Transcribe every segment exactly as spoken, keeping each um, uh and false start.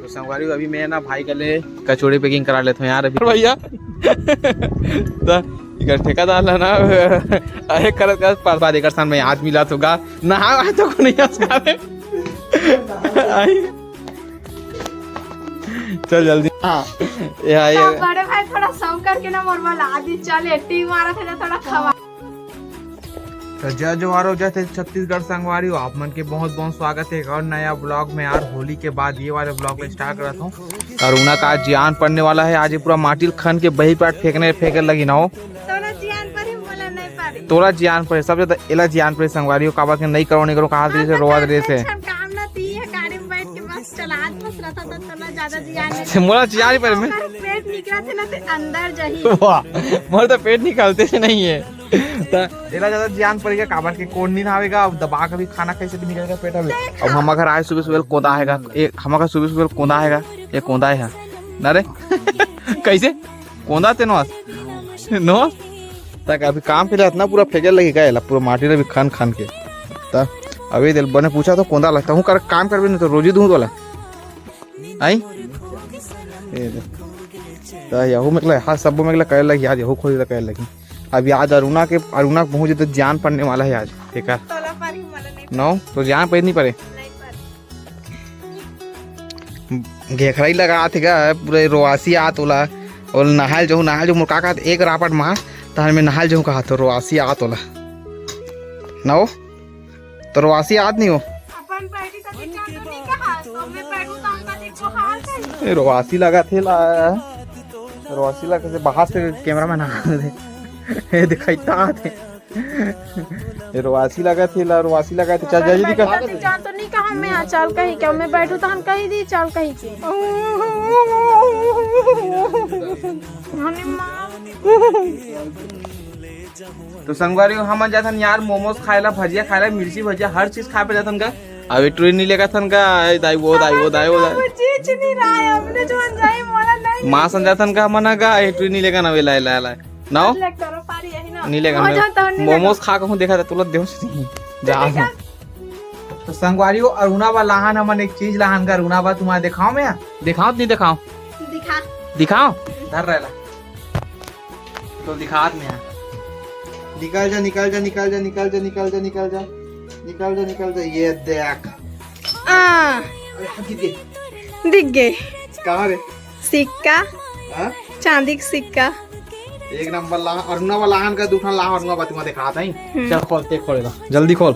संगवारी, अभी मैं ना भाई कले कचौड़ी packing करा लेथों यार अभी भैया। त इकर ठेकादार ला ना अहे करत करत पर बाद एकर साथ मैं आज मिला तो गा नहा तो को नहीं आस खावे। आई चल जल्दी। हाँ, ये, ये। तो बड़े भाई थोड़ा सौ करके ना मोर वाला आदि चल एक्टिंग मारा थे ना थोड़ा खवा। तो जय जोहार हो, जय छत्तीसगढ़ संगवारी हो, आप मन के बहुत बहुत स्वागत है एक और नया ब्लॉग में। यार होली के बाद ये वाले ब्लॉग में स्टार्ट करता हूँ। अरुणा का आज जियान पड़ने वाला है। आज ये पूरा माटी ल खन के बही पाट फेंकने फेंके लगी ना हो। तोला जियान पर ही बोला नहीं पारी। तोला जियान पर सब ज्यादा एला जियान पर संगवारी हो, काबर के नहीं करो नहीं करो कहा से रोवा दे से। काम ना ती है गाड़ी में बैठ के बस चला आज बस रहता तो तोला ज्यादा जियान नहीं। मोला जियान पर मैं पेट निकला थे ना ते अंदर जही। वाह, मोर तो पेट निकालते से नहीं है। त एला ज्यादा जियान पड़ेगा काबर के कोन नी आवेगा। अब दबा के भी खाना कैसे भी निकलेगा पेट में। अब हम घर आए सुबह सुबह कोदा आएगा। ए, हम घर सुबह सुबह कोदा आएगा। ये कोदा है ना रे? कैसे कोदा ते नोस नोस तक अभी काम के लिए इतना पूरा फेंके लगी का एला पूरा माटी ला भी खन खन के। त अभी दिल बने पूछा तो कोदा लगता हूँ कर काम करबे नहीं तो रोजी दूँ तोला। आई ए दे। त यहू में हाँ सब में करे लगी आज यहू खोज करे लगी। अभी आज अरुणा के अरुणा के बहुत ज्यादा जान पड़ने वाला है आज। ठीक है। तोला पर ही मला नहीं नौ तो जान पड़े नहीं पड़े। नहीं पर। घेखराई लगा थे का पूरे रोआसी आत ओला। और नहाल जहू नहाल जहू मोर का कहत एक रापट मार तहन में नहाल जहू कहा तो रोआसी आत ओला। नौ तो रोआसी आत नहीं हो। अपन पैडी का दिक्कत तो नहीं कहा, तो मैं पैडू तो आपका देखो हाल है। ए, रोआसी लगा थे ला। रोआसी लगा से बाहर से कैमरा मैन आ दे। ए, दिखाई ता आत हे। ए, रोआसी लगा थे ला, रोआसी लगा थे। चल, जल्दी कर। अपन पैडी का दिक्कत तो नहीं कहा, मैं हाँ, चल कही क्या, मैं बैठू तो हम कही दी, चल कही के। हनी माँ। तो संगवारी हो, हमन जाथन यार मोमोज खाए ला, भजिया खाए ला, मिर्ची भजिया, हर चीज खाए पे जाथन का। अब ए ट्रेन नहीं लेगा थन का, ए दाई वो, दाई वो, दाई वो, दाई। वो चीज नहीं रहा है, हमने जो जाए मोला नहीं। माँ सन जाथन का हमन का, ए ट्रेन नहीं लेगा ना, वे लाए, लाए, लाए। ना हो? ले करो पारी यही ना। नहीं लेगा हो ना। जाता हूँ, नहीं मोमोज लेगा। खा कहूँ देखा था, तुला देव से नहीं। जा। देखा? तो संगवारी हो, अरुणा बा लाहन हमन एक चीज लाहन का, अरुणा बा तुम्हारा दिखाओ मैं, दिखाओ नहीं दिखाओ? दिखा। दिखाओ? धर रहला। तो दिखात में है। निकल जा, निकल जा, निकल जा, निकल जा, निकल जा, निकल जा, निकल जा, निकल जा। ये देख। आ, अरे, हाँ, गिर गई। दिख गए। कहाँ रे? सिक्का। हाँ? चांदी का सिक्का। एक नंबर लाहन, अरुणा वाला लाहन का दूठा लाहन अरुणा बा तुम्हारा दिखाता ही। हम्म। चल खोल, ते खोलेगा। जल्दी खोल,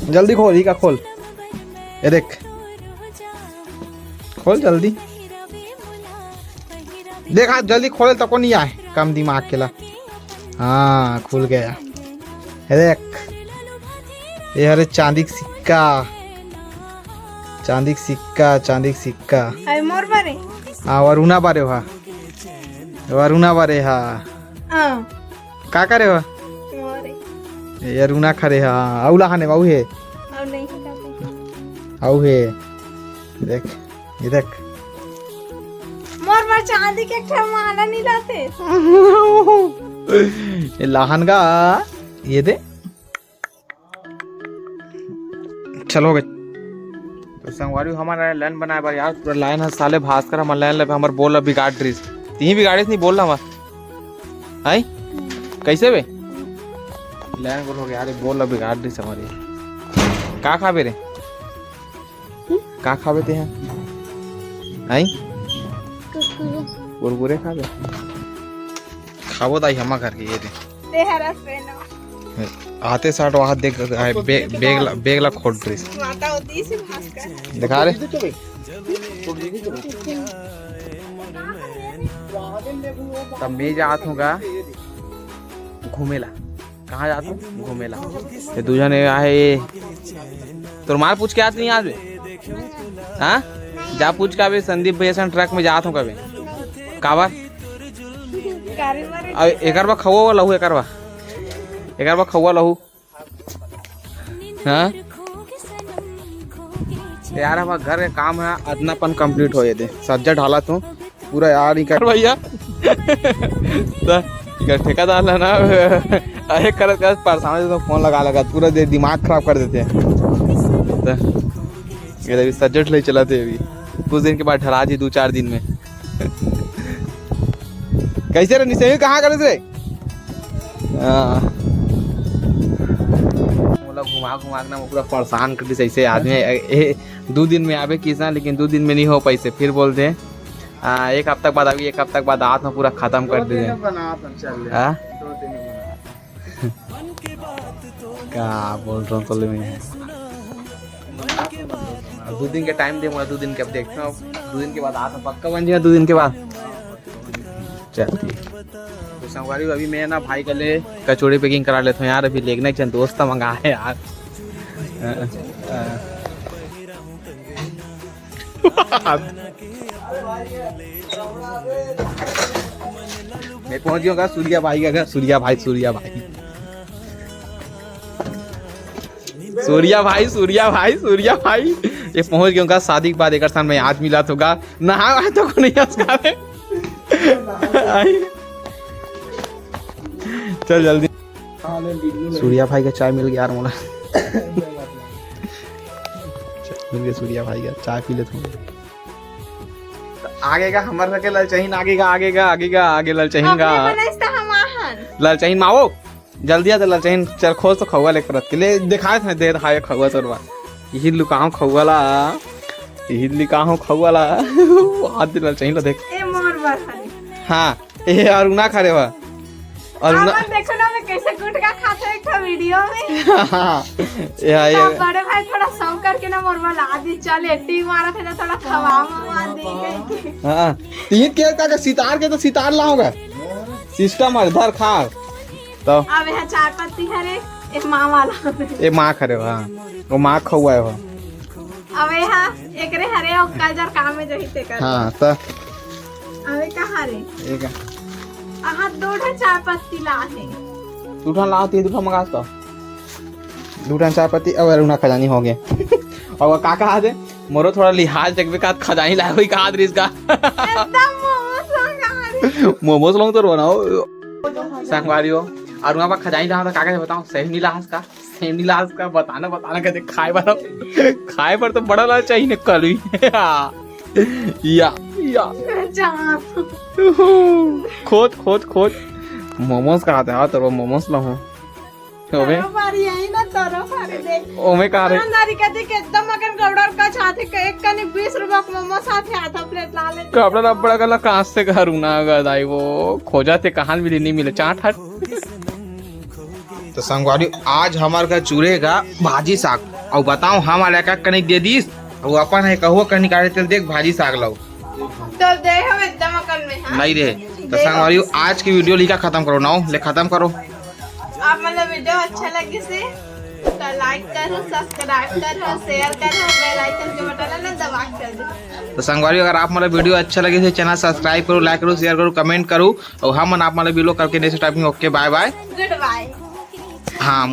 जल्दी खोल, ही का खोल। ये देख, खोल जल्दी। देख, आज जल्दी खोले तको नहीं आए, कम दिमाग के ला। हाँ, खुल गया। ये देख, ये हरे चांदी का सिक्का, चांदी का सिक्का, चांदी का सिक्का। अरे मोर बारे। हाँ, वरुणा बारे हा, वरुणा बारे हा। हाँ। का करे हो? मोरे। ये अरुणा खरे हा, अउ लाहन हे, अउ हे। अउ नहीं है, अउ हे। देख, ये देख। मोर बर चांदी के एक ठो माला नहीं लाते। ये लाहन गा, ये दे। चल हो गए। तो संगवारी हमन लाइन बनाए बर यार, पूरा लाइन है साले भास्कर, हमर लाइन लेबे, हमर बोल अभी गाड़ रहीस। तीन बिगाड़े नहीं बोल हमर। आई? कैसे बे? लाइन बोल हो गया, अरे बोल अभी गाड़ रहीस हमारी। का खाबे रे? का खाबे ते हैं? आई? कुरकुरे। कुरकुरे खाबे? खाबो दाई हमा घर के ये दे। ते हरस बे ना। आते साठ वहाँ देख, आए, बे-, बेग ला, बेग ला खोल रहीस। माता होती इसी भास्कर। दिखा रे। तब मैं जात हूँ गा घूमे ला। कहाँ जात हूँ? घूमे ला। ये दू जने आहे। तोर माँ पूछ के आत नहीं आज बे? हाँ? जा पूछ के अबे संदीप भैया सन ट्रक में जात हूँ कबे। काबर? गाड़ी मारे अब एकर बा खौवा वाला हूँ, एकर बा। एकर बा खौवा लहू। हाँ? यार, हमारे घर के काम है, अदनापन complete हो ये दे। सज्जा ढाला तू, पूरा यार ही कर भैया। तो कर ठेकेदार ला ना, अरे करत करत परेशान हो जाता, फोन लगा लगा, पूरा दे दिमाग खराब कर देते हैं। तो ये अभी सज्जा ढलाई चलाते अभी। कुछ दिन के बाद ढरा जी, दू चार दिन में। कैसे रे निसेवी, कहाँ करे रे? हाँ। मोला घुमा घुमा के ना पूरा परेशान कर दिस ऐसे आदमी। ए, ए, दू दिन में आबे किस ना, लेकिन दू दिन में नहीं हो पैसे, फिर बोल दे। आ, एक हफ्ता के बाद अभी, एक हफ्ता के बाद हाथ में पूरा खत्म कर दे। बना अपन चल ले। हाँ? दो दिन में बना। का बोल रहा हूँ तोले मैं? दू दिन के टाइम दे मोला, दू दिन के, अब देखता हूँ, दू दिन के बाद आता हूँ, पक्का बन जाएगा दू दिन के बाद। चल ठीक। तो संगवारी, अभी मैं ना भाई का ले कचौड़ी packing करा लेता हूँ यार, अभी लेगना एक जन दोस्त मंगा है यार। मैं पहुंच गया हूँ सूर्या भाई का घर, सूर्या भाई, सूर्या भाई, सूर्या भाई, सूर्या भाई, सूर्या भाई। ये पहुंच गया हूँ शादी के बाद, एक साथ में आज मिला तो गा नहा वहा तो को नहीं उसका रे। आई। चल जल्दी। सूर्या भाई का चाय मिल गया यार मोला। मिल गया सूर्या भाई का, चाय पी लेते हैं। आगे का हमर सके ललचहीन, आगे का, आगे का, आगे का, आगे ललचहीन अपने का। बनाइस त हम आहन। ललचहीन मावो, जल्दी आ त ललचहीन, चल खोज तो खौआ लेके रख के ले, दिखाए थे, दे रहा है खौआ तोरवा। यही लुकाओ खौआ ला, यही लुकाओ खौआ ला। हाथ दे ललचहीन ला देख। ए मोर बर हरे। हाँ, ए अरुणा खा रे बा। अरुणा। अपन देखो ना, मैं कैसे गुटखा खाते एक ठो वीडियो में। हाँ, या, या। तो बड़े भाई थोड़ा शौक करके ना मोर बर ला दी, चल एटी मारा थे ना, थोड़ा खवा मवा दी कहीं के। हाँ, तीन के का, का सितार के तो सितार लाओगा। सिस्टम है, धर खा। तो अब यह चाय पत्ती हरे, ए माँ वाला। ए माँ खरे बा, वो माँ खौआ है वो। अब यह एकरे हरे, ओकर जर काम में जही ते कर। हाँ, तो अबे कहाँ रे? एक। आहा, दो ठन चाय पत्ती ला हे। दू ठन ला होती, दू ठन मंगा तो। दू ठन चाय पत्ती, अब अरुणा खजानी हो गए। और वो का कहा थे? मोरो थोड़ा लिहाज देखबे का, खजानी लाए हुई कहा दे इसका। एकदम मोमोज मंगा रे। मोमोज लोग तो बनाओ। संगवारी हो, अरुणा पर खजानी ला था, का कहे बताओ, सही नहीं ला इसका। सेमी लाज का बताना, बताना कहते खाए बर, खाए बर तो बड़ा लाज चाहिए न कल भी। या, या। अच्छा। खोज, खोज, खोज। मोमोज का आते, हाँ, तो वो मोमोज ला हूँ। ओमे, तोरो बारी आई ना, तोरो बारी देख। ओमे का रे? दुकानदारी कहते कि एकदम अगर गौड़र का चाहते कि एक कनी बीस रुपया के मोमोज साथे आधा प्लेट ला ले। कपड़ा रबड़ा गला कहाँ से करूँ ना गदाई, वो खोजा थे, कहाँ मिली, नहीं मिले, चाट हट। तो संगवारी, आज हमार घर चूल्हे का भाजी साग, और बताओ हमारे का कनिक दे दीस, वो अपन है कहुआ कनिक आड़े तेल देख भाजी साग लाओ। तो दे हम एकदम अकल में, हाँ? नहीं रे। तो दे संगवारी, आज की वीडियो लिखा खत्म करो ना, ले खत्म करो। आप मतलब वीडियो अच्छा लगे से तो लाइक करो, सब्सक्राइब करो, शेयर करो, बेल आइकन के बटन है ना दबा के कर दो। तो संगवारी, अगर आप मतलब वीडियो अच्छा लगे से चैनल सब्सक्राइब करो, लाइक करो, शेयर करो, कमेंट करो, और हम आप मतलब वीडियो करके नेक्स्ट टाइम। ओके, बाय बाय। गुड बाय। हाँ।